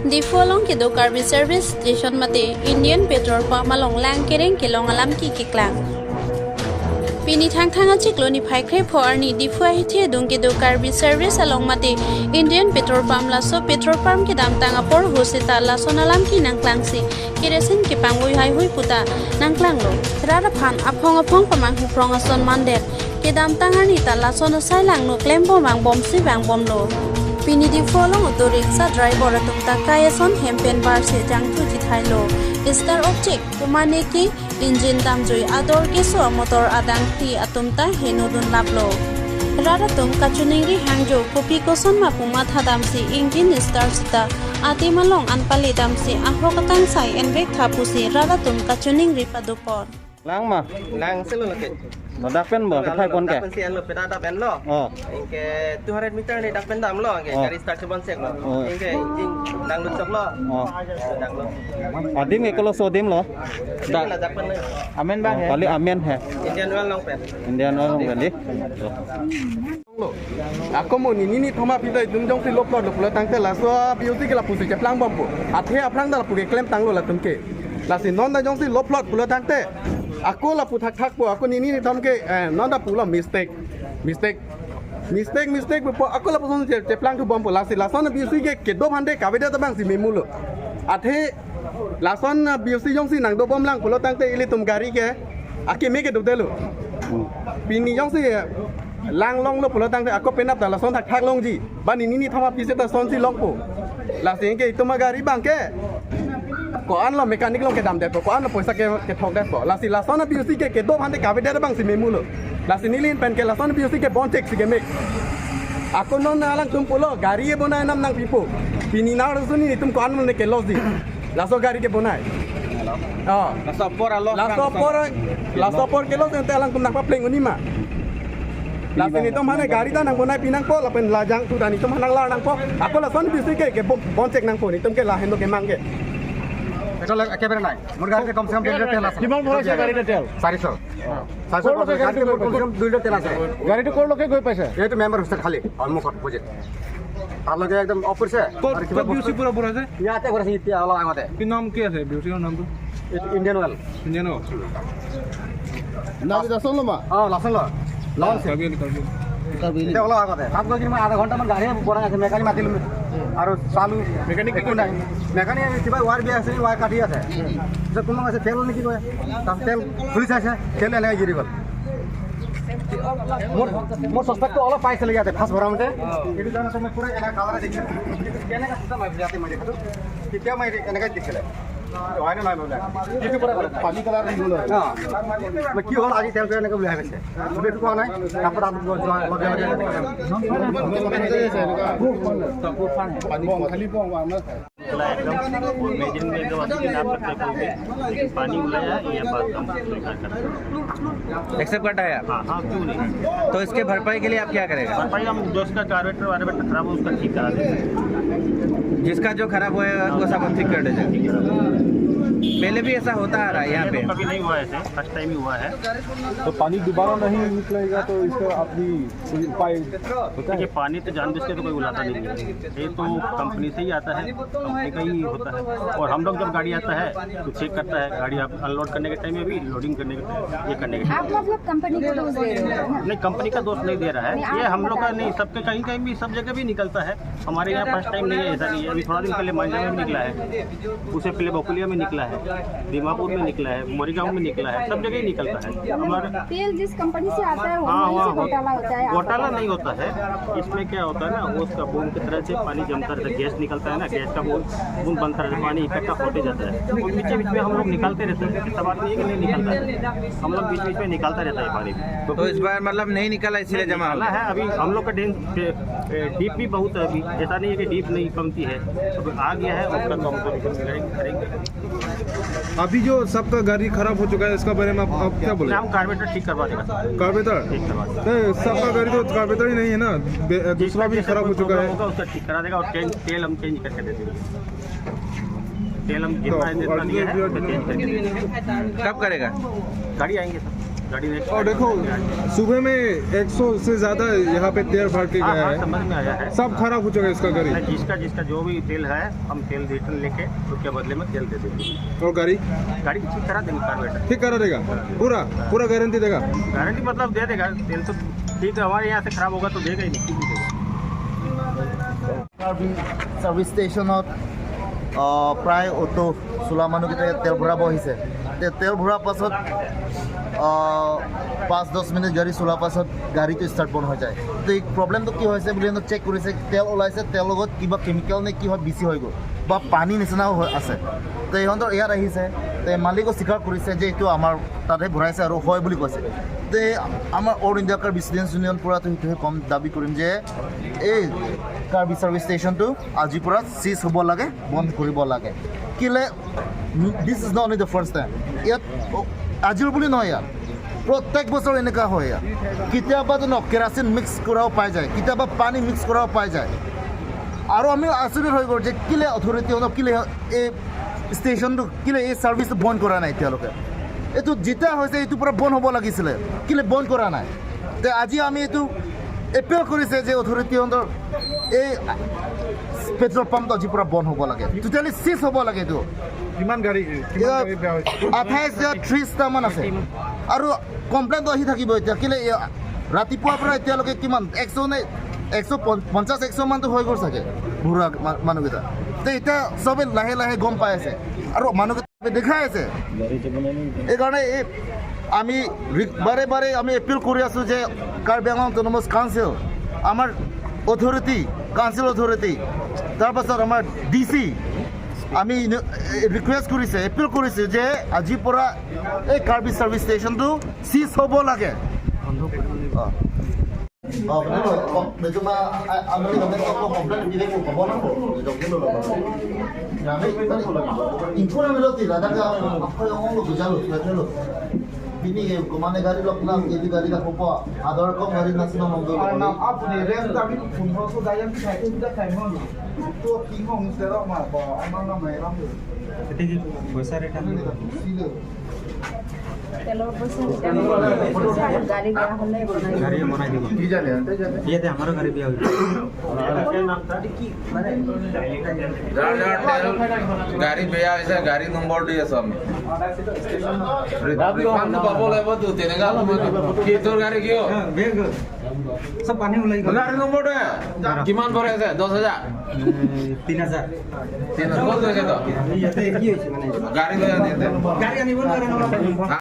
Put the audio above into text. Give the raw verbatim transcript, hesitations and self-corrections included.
Diphu along kedo Karbi Service Station mate Indian Petrol Pump along lang kereng kelong alam keklang. Pini Thangthang achiklo niphai krepho arni Diphu ahithi adung kedo Karbi Service along mate Indian Petrol Pump laso petrol pump kedamtang apor ahut seta lason alam kenangklangsi kerosene kepangvoi haihui puta nangklanglo. Rat aphan aphong aphong pamanghu phrong ason mandet. Kedamtang arni ta lason asai langno klembom angbomsi vangbomlo. Pini Diphu along auto rickshaw driver atum ta kai ason hem pen barsi jangthu jithailo. Star object, kumane ke engine damjui ador keso amotor adang ti atum ta heno dunlaplo. Rat atum kachiningri hangjo, kopi koson ma pu mathadamsi engine start seta atim along anpale damsi ahok akangsai envek tha pusi rat atum kachiningri padopon. Lang ma? Lang selo lake. Lo dak pen bo, dak pen si anlo, peta dak pen lo. Oh. Anke two hundred meter ni dak pen damlo, anke gari start si bonsek lo. Oh. Anke engine langlut chok lo. Oh. Dak lo. Adim ke kolo sodim lo. Dak. Dak pen lo. Amen bang he. Kali amen he. Indian Oil along pen. Indian Oil along pen di. Lo. Ako mo nini nithom aphi ta itum jongsi lophlot lo pulo tangte laso B O C ke lapusi cheplangbompo. Athe aphrang ta lapu keklem tanglo latum ke. Lasi non ta jongsi lophlot pulo tangte. Ako lapu thakthakpo, ako nini nithom ke, eh, non ta pulo mistake. Mistake. Mistake, mistake pupo, ako lapuson che-, cheplangthubompo. Lasi lason B O C ke kedo aphan te kavedet abangsi memulo. Athe lason B O C jongsi nangdobomlang pulo tangte ilitum gari ke akeme ke dodelo. Pini jongsi langlonglo pulo tangte ako penap ta lason thakthak longji. Ba nini nithom aphi seta sonsi longpo. Lasi anke itum agari abangke ko-an lo mechanic along kedamdetpo, ko-an lo poisa ke, kethokdetpo. Lasi lason B O C ke kedo aphan te kavedet abangsi memulo. Lasi neli pen ke lason B O C ke bonchek si kemek. Ako non alangtum pulo gari e bonai nam nangpipo. Pini nar suni itum ko-an lo ne ke loss di. Laso gari ke bonai. Oh. Laso apor alo. Laso apor, laso apor ke loss ente alangtum nangpapleng unima. Lasi nelitum aphan gari ta nangbonai pinangpo lapen la jangthu ta nelitum aphan nanglar nangpo. Ako lason B O C ke, ke bo-, bonchek nangpo nelitum ke la heno kemang ke. Ekal ekebare nai. Mur gari te kom se kom dui liter tel ase. Kiman bhora ase gari te tel? Sariso. Sariso. কৰ loke gari te kom se kom dui liter tel ase. Gari te কৰ loke goi paise? Ei to member hostel khali, almukot opposite. Tar loke ekdom opor se. Kot, kot B O C pura pura ase? Yate pura ase, itiya olop agote. Ki nam ki ase B O C tor nam to? Indian Oil. Indian Oil. Nang lason lo ma? Oh, lason lo. Lason se. Karbi Anglong, Karbi Anglong. Itiya olop agote. Tato goi kini adha ghonta man gari borai ase, mechanic matilu. Aru salu. Mechanic ki koi? Mechanic kiba wire biya ase, wire kati ase. Pichot kono ase tel niki koi. Tato tel khuli saise, tel eneka giri gol. Mor, mor suspect to olop paisile yate, first bhora mate. Etu jana to main pura eneka color dekhe. Keneka system ahi jate main dekhe to. Ketia main eneka dekhe le. Pani color nahi holo. Ha. Main ki hol aji tel pe eneka bole aise. Sube ko nai. Apor aap log log pani khali pong. Khali pong. Imagine में एकदम अभी दिन आप तक कोई भी पानी उलाया या बात कम स्वीकार करता है। एक्सेप्ट करता है आप? हाँ, हाँ, क्यों नहीं? तो इसके भरपाई के लिए आप क्या करेगा? भरपाई हम जो उसका कार्बेटर वार्बेटर खराब हो, उसका ठीक करा देंगे। जिसका जो खराब हुआ है, वो सब हम ठीक कर देंगे। ठीक करा देंगे। पहले भी ऐसा होता आ रहा है यहाँ पे? पहले तो कभी नहीं हुआ ऐसे, फर्स्ट टाइम ही हुआ है। तो पानी दोबारा नहीं निकलेगा तो इसका अपनी कोई उपाय होता है? देखिए, पानी तो जानबूझ के तो कोई उलाता नहीं है, ये तो कंपनी से ही आता है, कंपनी का ही होता है। और हम लोग जब गाड़ी आता है तो चेक करता है, गाड़ी आप अनलोड करने के टाइम में भी, लोडिंग करने के टाइम, ये करने के टाइम। आप मतलब कंपनी को दोष दे रहे हो ना? नहीं, कंपनी का दोष नहीं दे रहा है, नहीं, ये आप हम लोग का बता नहीं, रहे हो। सबके कहीं कहीं भी, सब जगह भी निकलता है। हमारे यहाँ फर्स्ट टाइम नहीं है, ऐसा नहीं है। अभी थोड़ा दिन पहले मांझा में भी निकला है, उससे पहले बकुलिया में निकला है, दीमापुर में निकला है, मोरीगांव में निकला है, सब जगह ही निकलता है। हमारे तेल जिस कंपनी से आता है, हाँ, वहीं से हाँ, घोटाला होता है, आप घोटाला बता नहीं होता है। इसमें क्या होता है ना, वो उसका बूंद की तरह से पानी जमता रहता है, गैस निकलता है ना, गैस का बूंद, बूंद बनता रहता है, पानी इकट्ठा होते जाता है। वो बीच बीच में हम लोग निकालते रहते हैं, ऐसा बात नहीं है कि नहीं निकलता है, हम लोग बीच बीच में निकालता रहता है पानी। तो इस बार मतलब नहीं निकला, इसीलिए जमा हो गया? निकाला है। अभी हम लोग का डेंग-, ए, ए, डीप भी बहुत है अभी, ऐसा नहीं है कि डीप नहीं कमती है, अब आ गया है, उसका तो हम करेंगे, करेंगे। अभी जो सबका गाड़ी खराब हो चुका है, इसका बारे में आप, आप क्या बोले? हम कार्बेटर ठीक करवा देगा। कार्बेटर? ठीक करवा देगा। नहीं, सबका गाड़ी तो कार्बेटर ही नहीं है ना, बे-, दूसरा भी खराब हो चुका है। होगा, उसका ठीक करा देगा और चेंज, तेल हम चेंज करके दे देंगे। तेल हम तो जितना है, जितना अभी दिया है, जो उसका चेंज करके दे देंगे। कब करेगा? गाड़ी आएंगे सर। गाड़ी ने और देखो, सुबह में एक सौ से ज्यादा यहाँ पे तेल भर के हाँ, गया हाँ, है। समझ में आया है। सब खराब हो चुका है इसका गाड़ी। नहीं, जिसका, जिसका जो भी तेल है, हम तेल रिटर्न लेके उसके बदले में तेल दे देंगे। और गाड़ी? गाड़ी ठीक करा देंगे, कार्बोरेटर। ठीक करा देगा? पूरा, पूरा गारंटी देगा? गारंटी मतलब दे देगा, तेल तो ठीक है, हमारे यहाँ से खराब होगा तो देगा ही नहीं, क्यों नहीं देगा? কাৰ্বি চাৰ্ভিচ ষ্টেচনত, আহ, প্ৰায় অটো চলোৱা মানুহকেইটাই তেল ভৰাব আহিছে। তে-, তেল ভৰোৱাৰ পাছত, আহ, পাঁচ দহ মিনিট গাড়ী চলোৱাৰ পাছত গাড়ীটো ষ্টাৰ্ট বন্ধ হৈ যায়। তো এই প্ৰব্লেমটো কি হৈছে বুলি সিহঁতক চেক কৰিছে, তেল ওলাইছে, তেল লগত কিবা কেমিকেল নে কি হয় বেছি হৈ গ'ল বা পানী নিচিনাও হৈ আছে। তো সিহঁতৰ ইয়াত আহিছে, তে মালিকো স্বীকাৰ কৰিছে যে এইটো আমাৰ তাতহে ভৰাইছে আৰু হয় বুলি কৈছে। তে আমাৰ all India Karbi students union পৰাতো সেইটোহে কম দাবী কৰিম যে এই কাৰ্বি চাৰ্ভিচ ষ্টেচনটো আজিৰ পৰা চিজ হ'ব লাগে, বন্ধ কৰিব লাগে। কেলে, this is not only the first time। ইয়াত, অ, আজিৰ বুলি নহয়, ইয়াত প্ৰত্যেক বছৰ এনেকুৱা হয়। ইয়াত কেতিয়াবা জানো কেৰাচিন মিক্স কৰাও পাই যায়, কেতিয়াবা পানী মিক্স কৰাও পাই যায়। আৰু আমি আচৰিত হৈ গ'ল যে কেলে অথৰিটি, কেলে এই ষ্টেচনটো, কেলে এই চাৰ্ভিচটো বন্ধ কৰা নাই এতিয়ালৈকে। এইটো যেতিয়া হৈছে, এইটো পৰা বন্ধ হ'ব লাগিছিলে, কেলে বন্ধ কৰা নাই? তে আজি আমি এইটো এপিল কৰিছে যে অথৰিটি হুণ্ডৰ এই পেট্ৰল পাম্পটো আজিৰ পৰা বন্ধ হ'ব লাগে, টোটেলি চিজ হ'ব লাগে এইটো। কিমান গাড়ী, কিমান ইয়াত গাড়ী বেয়া হৈছে? আঠাইছ হাজাৰ ত্ৰিশটা মান আছে আৰু কমপ্লেইনটো আহি থাকিব এতিয়া। কেলে এই ৰাতিপুৱাৰ পৰা এতিয়ালৈকে কিমান, একশ নে, একশ পঞ্চাশ, একশ মানটো হৈ গ'ল চাগে বুঢ়া মা-, মানুহকেইটা। তে এতিয়া চবে লাহে লাহে গম পাই আছে আৰু মানুহকেইটা দেখাই আছে। এইকাৰণে এই আমি ৰি-, বাৰে বাৰে আমি এপিল কৰি আছো যে কাৰ্বি আংলং অট'নমাছ কাউন্সিল, আমাৰ অথৰিটি, কাউন্সিল অথৰিটি, তাৰপাছত আমাৰ ডি চি, আমি ৰিকুৱেষ্ট কৰিছে, এপিল কৰিছে যে আজিৰ পৰা এই কাৰ্বি চাৰ্ভিচ ষ্টেচনটো চিজ হ'ব লাগে। অ। Oh, betul loh. Kok, betul mah, ah, ano yung kami kok, kok, komplit, hindi ko kabon ako. Joke lo, lo. Kami, ingkun ang loti, ada ka, ako yung ulo, gujalo, gujalo. Bini, kumane gari lok na, hindi gari na kupo. Ador ko gari na sino mong dulo. Ar nam apni rent kami phone ho so dayang ki khai, kita khai mon. To king hong sero ma ko, ano na mai ram. Ete ki poisa rate ano? Silo. তেলৰ পইচা ৰিটাৰ্ণ কৰিব বিচাৰিছে আৰু গাড়ী বেয়া হ'লে বনাই দিব। গাড়ী বনাই দিব। কি জানে? ইয়াতে আমাৰো গাড়ী বেয়া হৈ গ'ল। যাৰ যাৰ তেল, গাড়ী বেয়া হৈছে, গাড়ী নম্বৰ দি আছো আমি। ৰি-, ৰিফাণ্ড পাব লাগিবতো, তেনেকা হ'ব। কি তোৰ গাড়ী কিয়? বেয়া হৈ গ'ল। চব পানী ওলাই গ'ল। গাড়ী নম্বৰ দে। কিমান ভৰাইছে? দহ হাজাৰ? এ, তিনি হাজাৰ। তিনি হাজাৰ। ক'ত গৈছে তই? এই ইয়াতে কি হৈছে মানে? গাড়ী লৈ আনি দে। গাড়ী আনিব নোৱাৰে নহয়।